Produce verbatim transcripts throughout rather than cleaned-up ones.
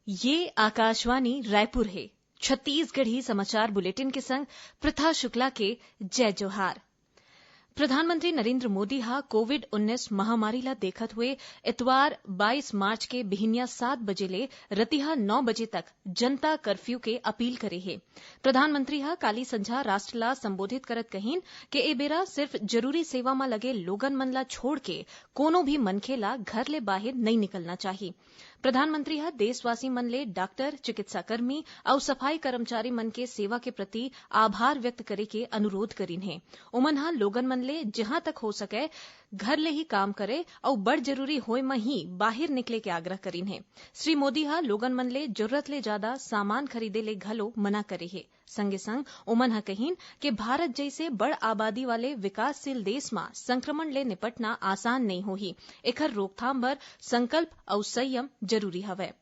ये आकाशवाणी रायपुर हे। छत्तीसगढ़ी समाचार बुलेटिन के संग प्रथा शुक्ला के जय जोहार। प्रधानमंत्री नरेंद्र मोदी ह कोविड उन्नीस महामारी ला देखत हुए इतवार बाईस मार्च के बिहिनिया सात बजे ले रतिहा नौ बजे तक जनता कर्फ्यू के अपील करे हे। प्रधानमंत्री ह काली संझा राष्ट्र ला संबोधित करत कहिन के ए बेरा सिर्फ जरूरी सेवा म लगे लोगन मन ला छोड़ के कोनो भी मनखे ला घर ले बाहिर नइ निकलना चाही। प्रधानमंत्री ह देशवासी मन ले डॉक्टर, चिकित्साकर्मी अउ सफाई कर्मचारी मन के सेवा के प्रति आभार व्यक्त करे के अनुरोध करिन हे। ओमन ह लोगन मन ले जहां तक हो सकय घर ले ही काम करे अउ बड़ जरूरी होय म ही बाहिर निकले के आग्रह करिन हे। श्री मोदी ह लोगन मन ले जरूरत ले जादा सामान खरीदे ले घलो मना करे हे। संगे संग ओमन ह कहिन के भारत जइसे बड़ आबादी वाले विकासशील देश म संक्रमण ले निपटना आसान नइ होही। एखर रोकथाम बर संकल्प अउ संयम जरूरी हवय।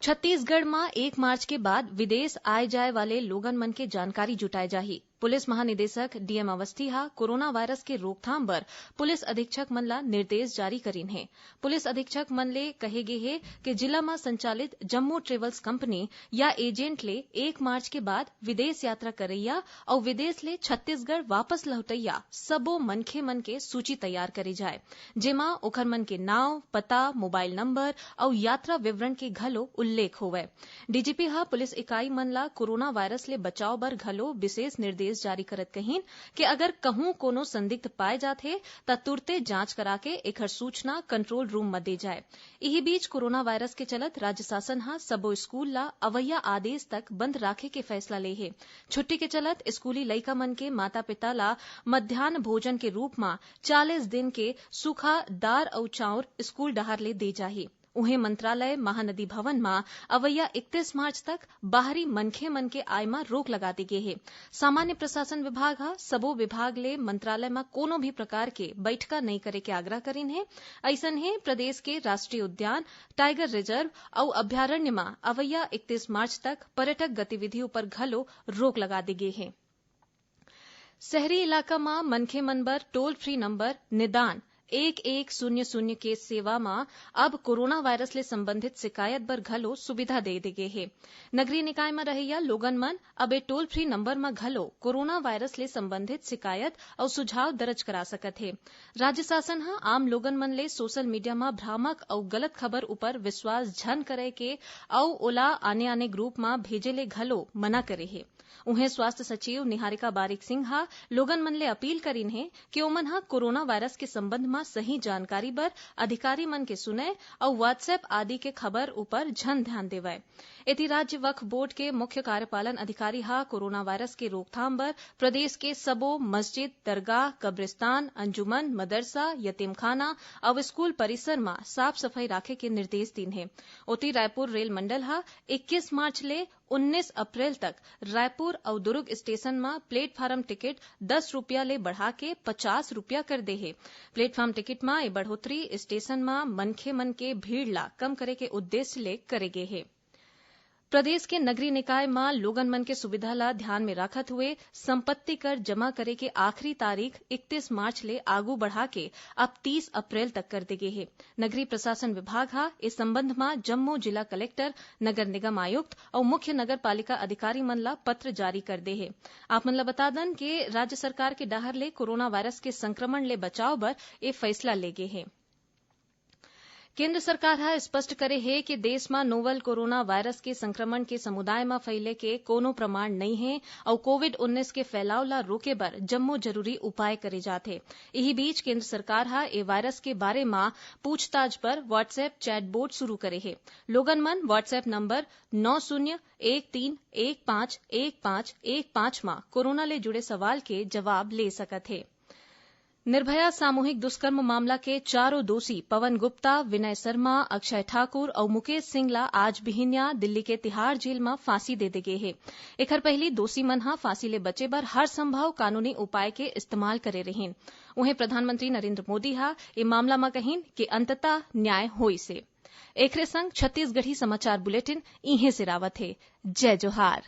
छत्तीसगढ़ म एक मार्च के बाद विदेश आए जाए वाले लोगन मन के जानकारी जुटाए जाही। पुलिस महानिदेशक डीएम अवस्थी ह कोरोना वायरस के रोकथाम बर पुलिस अधीक्षक मन ला निर्देश जारी करिन हे। पुलिस अधीक्षक मन ले कहे गे हे कि जिला म संचालित जम्मो ट्रेवल्स कंपनी या एजेंट ले एक मार्च के बाद विदेश यात्रा करइया अउ विदेश ले छत्तीसगढ़ वापस लहुटइया सबो मनखे मन के सूची तैयार करे जाए, जेमा ओखर मन के नांव, पता, मोबाइल नंबर अउ यात्रा विवरण के घलो उल्लेख होवय। डीजीपी ह पुलिस इकाई मन ला कोरोना वायरस ले बचाव बर घलो विशेष निर्देश जारी करत कहिन कि अगर कहूं कोनो संदिग्ध पाए जात हे, त तुरते जांच करा के एखर सूचना कंट्रोल रूम म दे जाए। इही बीच कोरोना वायरस के चलत राज्य शासन ह सबो स्कूल ला अवइया आदेश तक बंद राखे के फैसला ले हे। छुट्टी के चलत स्कूली लइका मन के माता-पिता ला मध्यान्ह भोजन के रूप म चालीस दिन के सूखा दार अउ चाउर स्कूल डहार ले दे जाही। उहें, मंत्रालय महानदी भवन म अवइया इकतीस मार्च तक बाहरी मनखे मन के आय म रोक लगा दे गे हे। सामान्य प्रशासन विभाग ह सबो विभाग ले मंत्रालय म कोनो भी प्रकार के बइठका नइ करे के आग्रह करिन हे। अइसनहे, प्रदेश के राष्ट्रीय उद्यान, टाइगर रिजर्व अउ अभयारण्य म अवइया इकतीस मार्च तक पर्यटक गतिविधि उपर घलो रोक लगा दे गे हे। शहरी इलाका म मनखे मन बर टोल फ्री नंबर निदान एक एक शून्य शून्य के सेवा म अब कोरोना वायरस ले संबंधित शिकायत बर घलो सुविधा दे दे गे हे। नगरीय निकाय म रहइया लोगन मन अब ए टोल फ्री नंबर म घलो कोरोना वायरस ले संबंधित शिकायत अउ सुझाव दर्ज करा सकत हे। राज्य शासन ह आम लोगन मन ले सोशल मीडिया म भ्रामक अउ गलत खबर उपर विश्वास झन करे के अउ ओला आने-आने ग्रुप म भेजे ले घलो मना करे हे। उहें, स्वास्थ्य सचिव निहारिका बारिक सिंह ह लोगन मन ले अपील करिन हे कि ओमन ह कोरोना वायरस के संबंध म सही जानकारी बर अधिकारी मन के सुनय अउ WhatsApp आदि के खबर उपर झन ध्यान देवय। एती, राज्य वक्फ बोर्ड के मुख्य कार्यपालन अधिकारी ह कोरोना वायरस के रोकथाम बर प्रदेश के सबो मस्जिद, दरगाह, कब्रिस्तान, अंजुमन, मदरसा, यतीमखाना अउ स्कूल परिसर म साफ सफाई राखे के निर्देश दीन हे। ओती, रायपुर रेल मंडल ह इक्कीस मार्च ले उन्नीस अप्रैल तक रायपुर अउ दुर्ग स्टेशन म प्लेटफार्म टिकट दस रुपया ले बढ़ा के पचास रुपया कर दे हे। प्लेटफार्म टिकट म ए बढ़ोतरी स्टेशन म मनखे मन के भीड़ ला कम करे के उद्देश्य ले करे गे हे। प्रदेश के नगरीय निकाय म लोगन मन के सुविधा ला ध्यान में राखत हुए संपत्ति कर जमा करे के आखिरी तारीख इकतीस मार्च ले आगू बढ़ा के अब तीस अप्रैल तक कर दे गे हे। नगरीय प्रशासन विभाग ह ए संबंध म जम्मो जिला कलेक्टर, नगर निगम आयुक्त अउ मुख्य नगर पालिका अधिकारी मन ला पत्र जारी कर दे हे। आप मन ला बता दन के राज्य सरकार के डहार ले कोरोना वायरस के संक्रमण ले बचाव बर ए फैसला ले गे हे। केंद्र सरकार ह स्पष्ट करे हे कि देश म नोवल कोरोना वायरस के संक्रमण के समुदाय म फैले के कोनो प्रमाण नइ हे अउ कोविड उन्नीस के फैलाव ल रोके बर जम्मो जरूरी उपाय करे जात हे। इही बीच केंद्र सरकार ह ए वायरस के बारे म पूछताछ बर WhatsApp चैटबोट शुरू करे हे। लोगन मन WhatsApp नंबर नौ शून्य एक तीन एक पाँच एक पाँच एक पाँच म कोरोना ले जुड़े सवाल के जवाब ले सकत हे। निर्भया सामूहिक दुष्कर्म मामला के चारों दोषी पवन गुप्ता, विनय शर्मा, अक्षय ठाकुर अउ मुकेश सिंह ला आज बिहिनिया दिल्ली के तिहाड़ जेल म फांसी दे दे गे हे। एखर पहिली दोषी मन ह फांसी ले बचे बर हर संभव कानूनी उपाय के इस्तेमाल करे रिहीन। उहें, प्रधानमंत्री नरेंद्र मोदी ह ए मामला म कहिन कि अंततः न्याय होइस हे। एखरे संग छत्तीसगढ़ी समाचार बुलेटिन इहें सिरावत हे। जय जोहार।